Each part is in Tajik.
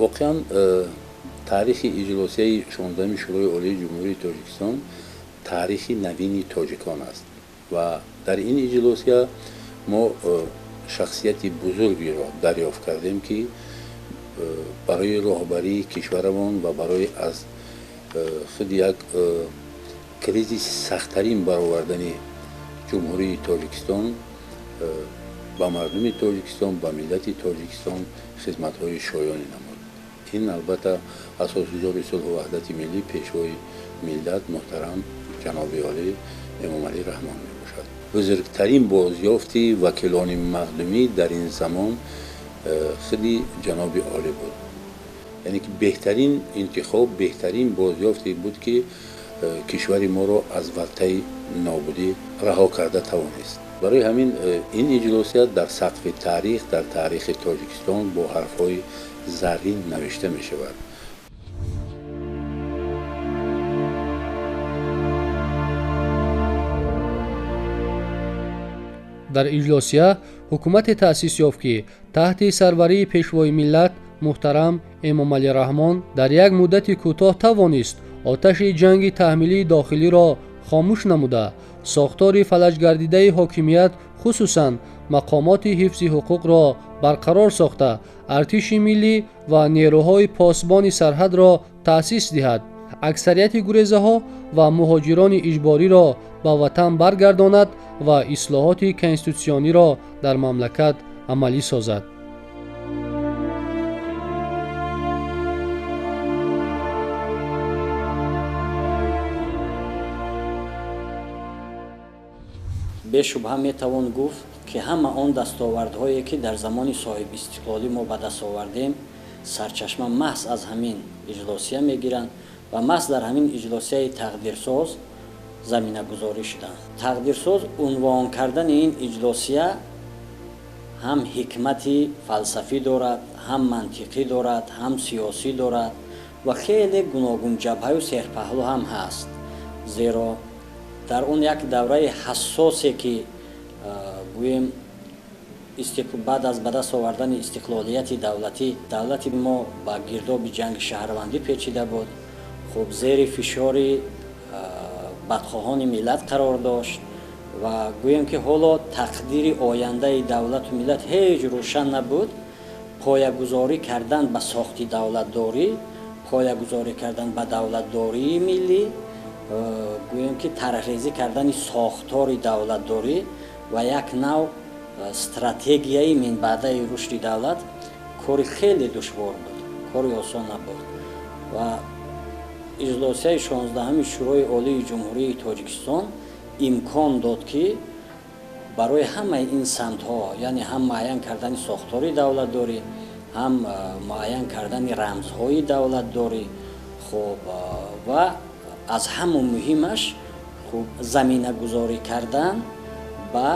Воқеан, таърихи иҷлосияи 16-уми Шӯрои Олии Ҷумҳурии Тоҷикистон таърихи навини тоҷикон аст ва дар ин иҷлосия мо шахсияти бузургеро дарёфт кардем, ки барои роҳбарии кишварамон ва барои аз худ як кризиси сахттарин баровардани Ҷумҳурии Тоҷикистон, ба мардуми Тоҷикистон, ба миллати Тоҷикистон хизматҳои шоёнӣ намуд. Ин, албатта, асосгузори сулҳу ваҳдати миллӣ, пешвои миллат, муҳтарам ҷаноби олӣ Эмомалӣ Раҳмон мебошад. Бузургтарин бозёфти вакилони мардумӣ дар ин замон худи ҷаноби олӣ буд. Яъне ки беҳтарин интихоб, беҳтарин бозёфте буд, ки кишвари моро аз вартаи нобудӣ раҳо карда тавонист. Барои ҳамин ин иҷлосия дар сақфи таърих, дар таърихи Тоҷикистон бо ҳарфҳои заррин навишта мешавад. Дар иҷлосия ҳукумате таъсис ёфт, ки таҳти сарварии пешвои миллат муҳтарам Эмомалӣ Раҳмон дар як муддати кӯтоҳ тавонист оташи ҷанги таҳмилии дохилиро хомӯш намуда, сохтори фалаҷгардидаи ҳокимият, хусусан мақомоти ҳифзи ҳуқуқро барқарор сохта, артиши миллӣ ва нерӯҳои посбони сарҳадро таъсис диҳад, аксарияти гурезаҳо ва муҳоҷирони иҷбориро ба ватан баргардонад ва ислоҳоти конститутсиониро дар мамлакат амалӣ созад. Бешубҳа метавон гуфт, ки ҳама он дастовардҳое, ки дар замони соҳибистиқлолӣ мо ба даст овардем, сарчашма маҳз аз ҳамин иҷлосия мегиранд ва маҳз дар ҳамин иҷлосияи тақдирсоз заминагузорӣ шуданд. Тақдирсоз унвон кардани ин иҷлосия ҳам ҳикмати фалсафӣ дорад, ҳам мантиқӣ дорад, ҳам сиёсӣ дорад ва хеле гуногунҷабҳаю серпаҳлӯ ҳам ҳаст. Зеро дар он як давраи ҳассосе, ки гӯем, баъд аз ба даст овардани истиқлолияти давлатӣ давлати мо ба гирдоби ҷанги шаҳрвандӣ печида буд, хуб, зери фишори бадхоҳони миллат қарор дошт ва гӯем, ки ҳоло тақдири ояндаи давлату миллат ҳеҷ рӯшан набуд. Поягузорӣ кардан ба сохти давлатдорӣ, поягузорӣ кардан ба давлатдории миллӣ, гӯем, ки тарҳрезӣ кардани сохтори давлатдорӣ ва як нав стратегияи минбаъдаи рушди давлат кори хеле душвор буд, кори осон набуд. Ва иҷлосияи 16-уми Шӯрои Олии Ҷумҳурии Тоҷикистон имкон дод, ки барои ҳамаи ин самтҳо, яъне ҳам муайян кардани сохтори давлатдорӣ, ҳам муайян кардани рамзҳои давлатдорӣ, хуб, ва аз ҳама муҳимаш, хуб, заминагузорӣ кардан ба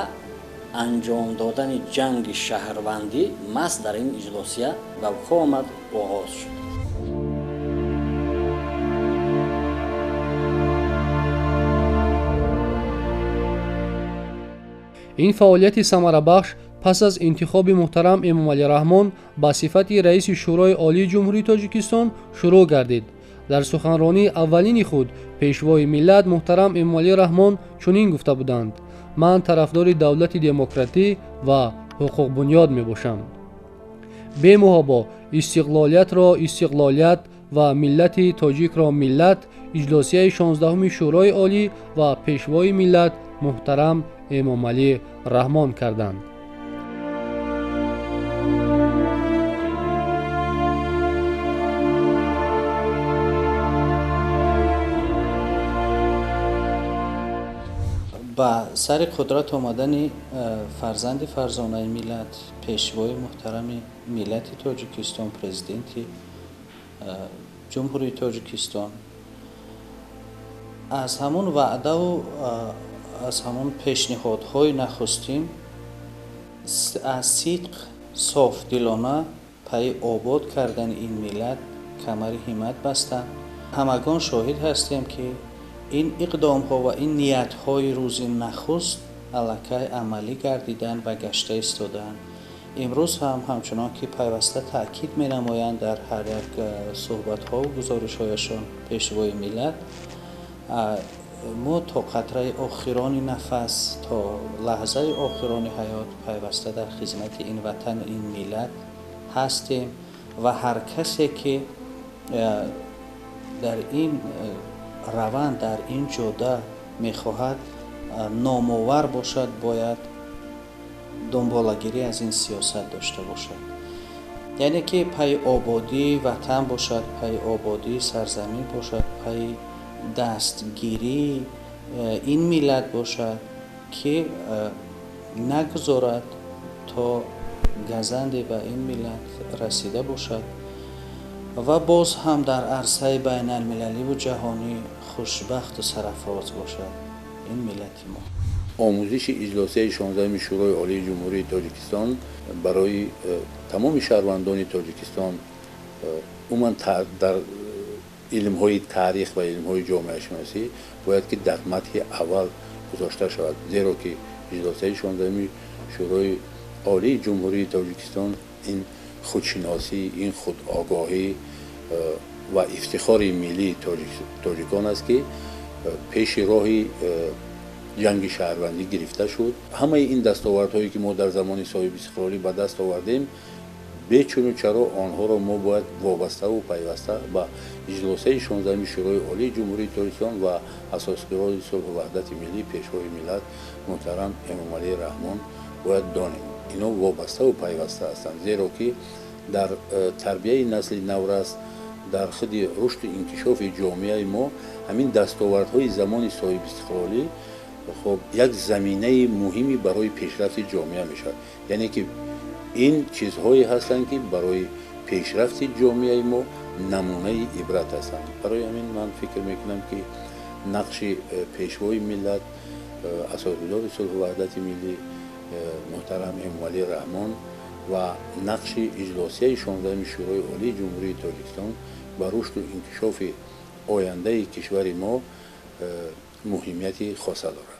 анҷом додани ҷанги шаҳрвандӣ маҳз дар ин иҷлосия ба вуқӯъ омад, оғоз шуд. Ин фаъолияти самарабахш пас аз интихоби муҳтарам Эмомалӣ Раҳмон ба сифати раиси Шӯрои Олии Ҷумҳурии Тоҷикистон шурӯъ гардид. Дар суханронии аввалини худ пешвои миллат муҳтарам Эмомалӣ Раҳмон чунин гуфта буданд: «Ман тарафдори давлати демократӣ ва ҳуқуқбунёд мебошам. Бемуҳобо истиқлолиятро истиқлолият ва миллати тоҷикро миллат иҷлосияи 16-уми Шӯрои Олӣ ва пешвои миллат муҳтарам Эмомалӣ Раҳмон карданд. Ба сари қудрат омадани фарзанди фарзонаи миллат, пешвои муҳтарами миллати Тоҷикистон, президенти Ҷумҳурии Тоҷикистон, аз ҳамон ваъдаву аз ҳамон пешниҳодҳои нахустин аз сидқ софдилона пайи обод кардани ин миллат камари ҳиммат бастанд. Ҳамагон шоҳид ҳастем, ки ин иқдомҳо ва ин ниятҳои рӯзи нахуст аллакай амалӣ гардиданд ва гашта истодаанд. Имрӯз ҳам ҳамчунон ки пайваста таъкид менамоянд дар ҳар як суҳбатҳо ва гузоришҳояшон Пешвои миллат, мо то қатраи охирони нафас, то лаҳзаи охирони ҳаёт пайваста дар хизмати ин ватан, ин миллат ҳастем ва ҳар касе ки дар ин раванд, дар ин ҷода мехоҳад номовар бошад, бояд дунболагирӣ аз ин сиёсат дошта бошад. Яъне ки пайи ободии ватан бошад, пайи ободии сарзамин бошад, пайи дастгирии ин миллат бошад, ки нагузорад то газанде ба ин миллат расида бошад ва боз ҳам дар арсаи байналмилаливу ҷаҳонӣ хушбахту сарафроз бошад ин миллати мо. Омӯзиши иҷлосияи 16-уми Шӯрои Олии Ҷумҳурии Тоҷикистон барои тамоми шаҳрвандони Тоҷикистон, умуман дар илмҳои таърих ва илмҳои ҷомеашиносӣ бояд ки дар матҳи аввал гузошта шавад, зеро ки иҷлосияи 16-уми Шӯрои Олии Ҷумҳурии Тоҷикистон ин худшиносӣ, ин худогоҳӣ ва ифтихори миллии тоҷикон аст, ки пеши роҳи ҷанги шаҳрвандӣ гирифта шуд. Ҳамаи ин дастовардҳое ки мо дар замони соҳибистиқлолӣ ба даст овардем, бечуну чаро онҳоро мо бояд вобаставу пайваста ба иҷлосияи 16-уми Шӯрои Олии Ҷумҳурии Тоҷикистон ва асосгузори сулҳу ваҳдати миллӣ, Пешвои миллат муҳтарам Эмомалӣ Раҳмон бояд донем. Ино вобаставу пайваста ҳастанд, зеро ки дар тарбияи насли наврас, дар худи рушду инкишофи ҷомеаи мо ҳамин дастовардҳои замони соҳибистиқлолӣ хоб як заминаи муҳими барои пешрафти ҷомеа мешавад. Яъне ки ин чизҳое ҳастанд, ки барои пешрафти ҷомеаи мо намунаи ибрат ҳастанд. Барои ҳамин ман фикр мекунам, ки нақши Пешвои миллат, асосгузори сулҳу ваҳдати миллӣ муҳтарам Эмомалӣ Раҳмон ва нақши иҷлосияи 16-уми Шӯрои Олии Ҷумҳурии Тоҷикистон ба рушду инкишофи ояндаи кишвари мо муҳимияти хоса дорад.